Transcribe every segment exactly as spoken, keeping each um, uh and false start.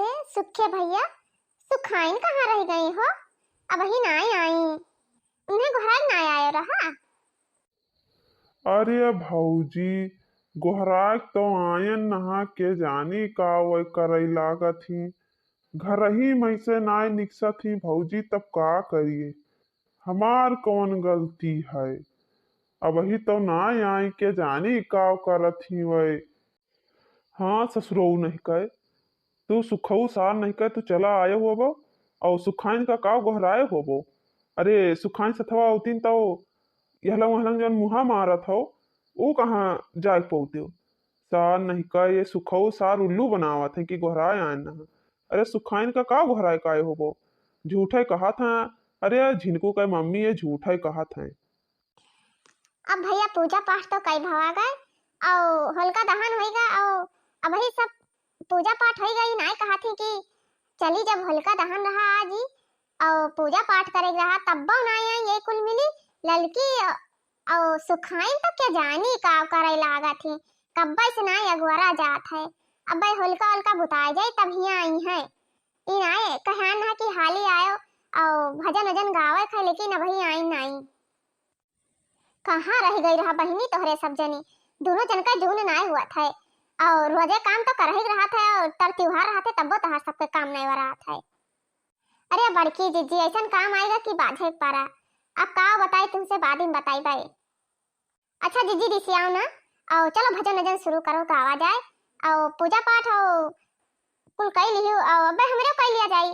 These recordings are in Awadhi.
ए सुखे भइया, सुखाइन कहाँ रहि गइ हो? अबहीं नाहीं आई, उन्हें गोहराइ नाहीं आयो रहा। अरे भौजी, गोहराइ तउ आयन नहा, के जानी का वइ करइ लागत हीं। घरही मइँ से नाहीं निकसत हीं भौजी, तब का करिए? हमार कउन गलती है? अबहीं तउ नाहीं आई, के जानी का करत हीं वइ। हाँ ससुरऊ नहिकइ, तू सुखऊ सार नहिकइ, तू चला आयो होबो, अउ सुखाइन का काव गोहराए होबो? अरे सुखाइन सथवा होतिन तउ यहलंग वहलंग जउन मुहा मारत हउ, ऊ कहाँ जाइ पउतेउ? सार नहिकइ, ये सुखऊ सार उल्लू बनावत हैं कि गोहराए आयन नहा। अरे सुखाइन का काव गोहराए काए होबो? झूठइ कहत हैं। अरे झिनकू कइ मम्मी, ये झूठइ कहत हैं। अब भइया पूजा पाठ तउ कइ भवा गए, अउ होलिका दहन होइगा, अउ अबहीं सब पूजा पाठ होइगा, ई नाहीं कहत हीं कि चली जब होलिका दहन रहा आज ही, अउ पूजा पाठ करेक रहा, तब्बउ नाहीं आई ये कुल मिली, ललकी अउ, अउ सुखाइन तउ के जानी का करइ लागत हीं, कब्बइ से नाहीं अगोरा जात हैं। अब्बइ होलिका ओलिका बुताइ जाइ तब हियाँ आई हैं। ई नाहीं कहन है कि हाली आयो अउ भजन वजन गावइ क है, लेकिन अबहीं आई नाहीं। कहाँ रहि गइ रहा बहिनी तोहरे सब जनी? दुनो जन का जून नाहीं हुअत है। अउ रोजे काम तउ करहिक रहत है अउ तर तिउहार रहत है तब्बो तोहार सबके काम नाहीं वरात है। अरे बड़की जिज्जी, अइसन काम आइगा कि बाझे क परा। अब काव बताई तुमसे, बाद में बताइबइ। अच्छा जिज्जी रिसियाव न, अउ चलो भजन वजन सुरू करो, गावा जाइ, अउ पूजा पाठ अउ कुल कइ लिहू, अउ अब्बइ हमरेउ कइ लिया जाइ।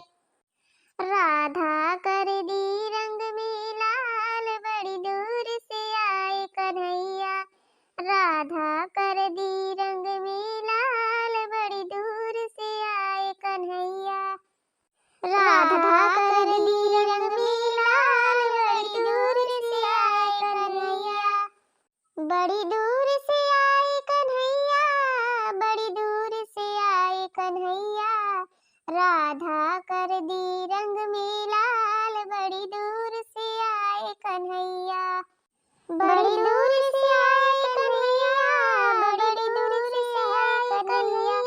राधा कर दी रंग में लाल, बड़ी दूर से आए कन्हैया। राधा कर दी रंग में लाल, बड़ी दूर से आए कन्हैया। राधा कर दी रंग में लाल, बड़ी दूर से आए कन्हैया। बड़ी दूर से आए कन्हैया, बड़ी दूर से आए कन्हैया, राधा कर दी रंग में लाल, बड़ी दूर से आए कन्हैया। बड़ी दूर से आए कन्हैया, बड़ी दूर से आए कन्हैया,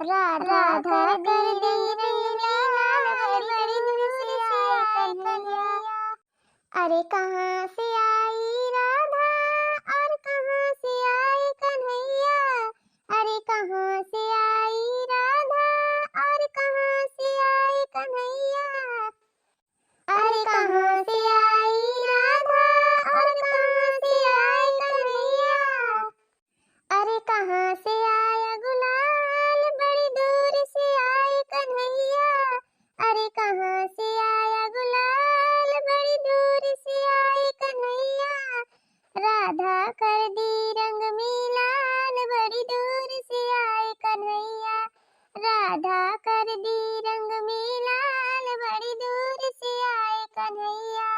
राधा कर दी रंग में लाल, बड़ी दूर से आए कन्हैया। अरे कहाँ से आई राधा और कहाँ से आए कन्हैया, अरे कहाँ से आई राधा और कहाँ से आए कन्हैया, अरे कहाँ से आई राधा और कहाँ से आए कन्हैया। अरे कहाँ से आया गुलाल, बड़ी दूर से आए कन्हैया। अरे कहाँ से आया गुलाल, बड़ी दूर से आए कन्हैया। राधा कर दी रंग में लाल, बड़ी दूर से आए कन्हैया। राधा कर दी रंग में लाल, बड़ी दूर से आए कन्हैया।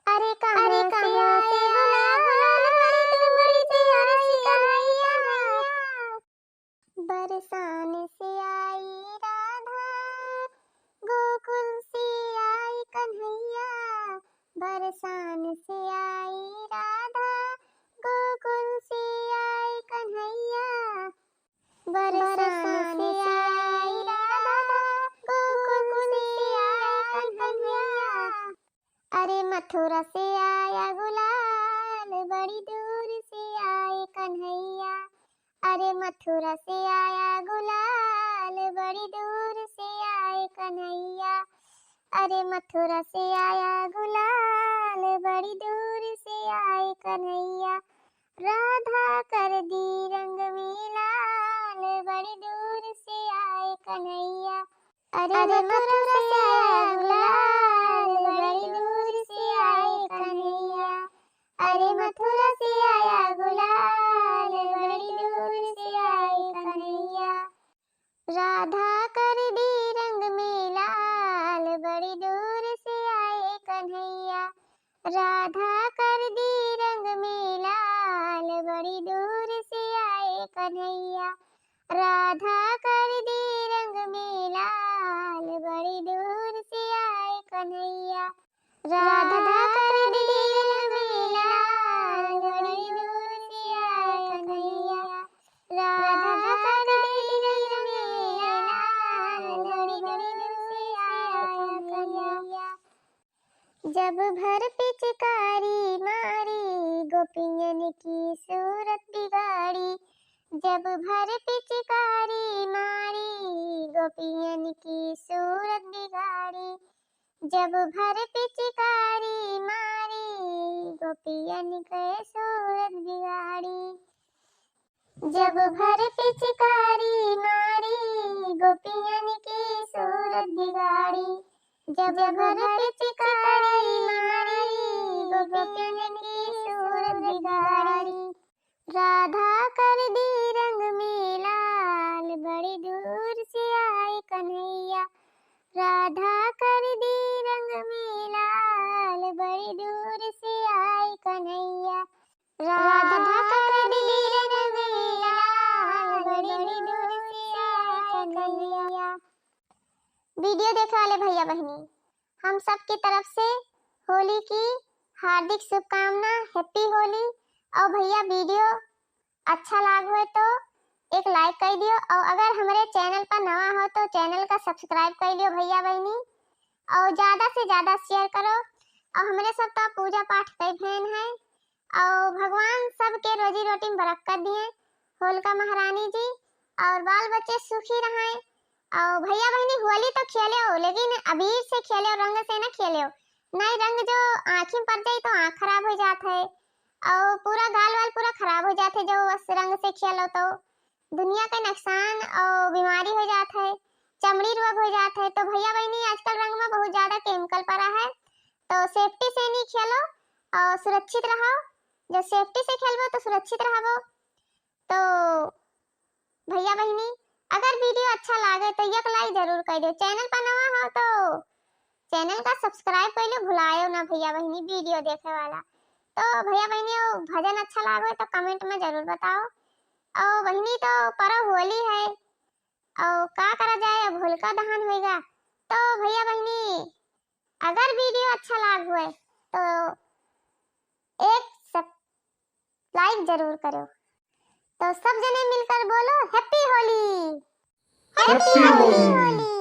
अरे कहाँ से आया गुलाल, बड़ी दूर से आए कन्हैया। बरसान से आई राधा, गोकुल से आई कन्हैया। बरसान से आई राधा, गोकुल से आई कन्हैया। बरसान से आई राधा, गोकुल से आई कन्हैया। अरे मथुरा से आया गुलाल, बड़ी दूर से आए कन्हैया। अरे मथुरा से आया गुलाल, बड़ी दूर से आए कन्हैया। अरे मथुरा से आया गुलाल, बड़ी दूर से आए कन्हैया। राधा कर दी रंग में लाल, बड़ी दूर से आए कन्हैया। अरे मथुरा से आया गुलाल, बड़ी दूर से आए कन्हैया। अरे मथुरा से आया गुलाल, बड़ी दूर से आए कन्हैया। राधा कर दी रंग में लाल, बड़ी दूर से आए कन्हैया। राधा कर दी रंग में लाल, बड़ी दूर से आए कन्हैया। राधा कर दी रंग में लाल, बड़ी दूर से आए कन्हैया। राधा कर दी रंग में लाल, बड़ी दूर से आए कन्हैया। राधा कर दी रंग में लाल, बड़ी जब भर पिचकारी मारी, गोपियन की सूरत बिगाड़ी। जब भर पिचकारी मारी, गोपियन की सूरत बिगाड़ी। जब भर पिचकारी मारी, गोपियन के सूरत बिगाड़ी। जब भर पिचकारी मारी, गोपियन की सूरत बिगाड़ी। जब भर पिचकारी मारी, गोपियन की सूरत बिगाड़ी। राधा कर दी रंग में लाल, बड़ी दूर से आए कन्हैया। राधा कर दी रंग में लाल, बड़ी दूर से आए कन्हैया। राधा कर दी रंग में लाल, बड़ी दूर से आए कन्हैया। वीडियो देखे वाले भैया बहिनी, हम सब की तरफ से होली की हार्दिक शुभकामना, हैप्पी होली। और भैया, वीडियो अच्छा लाग होए तो एक लाइक कर दियो, और अगर हमरे चैनल पर नवा हो तो चैनल का सब्सक्राइब कर लियो भैया बहिनी, और ज्यादा से ज्यादा शेयर करो। और हमरे सब तो पूजा पाठ कई भेन है, और भगवान सबके रोजी रोटी में बरकत दिए, होलिका महारानी जी, और बाल बच्चे सुखी रहें। और भैया बहिनी, होली तो खेलेओ, लेकिन अबीर से खेलेओ, रंग से ना खेलेओ। नहीं, रंग जो आँखी में पड़ जाई तो आँख खराब हो जात है, और पूरा गाल वाल पूरा खराब हो जात है, जो बस रंग से खेलो तो दुनिया के नुकसान और बीमारी हो जात है, चमड़ी रोग हो जात है। तो भैया बहिनी, आजकल रंग में बहुत ज्यादा केमिकल पड़ा है, तो सेफ्टी से नहीं खेलो और सुरक्षित रहो। जब सेफ्टी से खेलबो तो सुरक्षित रहबो। तो भैया बहिनी, अगर वीडियो अच्छा लागे तो एक लाइक जरूर कर दो। चैनल पर नवा हो तो चैनल का सब्सक्राइब कर लो, भुलायो ना भैया बहिनी वीडियो देखे वाला। तो भैया बहिनी, वो भजन अच्छा लागो तो कमेंट में जरूर बताओ। और बहिनी, तो परब होली है, और का करा जाए, अब होलिका दहन होएगा। तो भैया बहिनी, अगर वीडियो अच्छा लाग हुए तो एक सब लाइक जरूर करो। तो सब जने मिलकर बोलो, हैप्पी होली। Happy होली।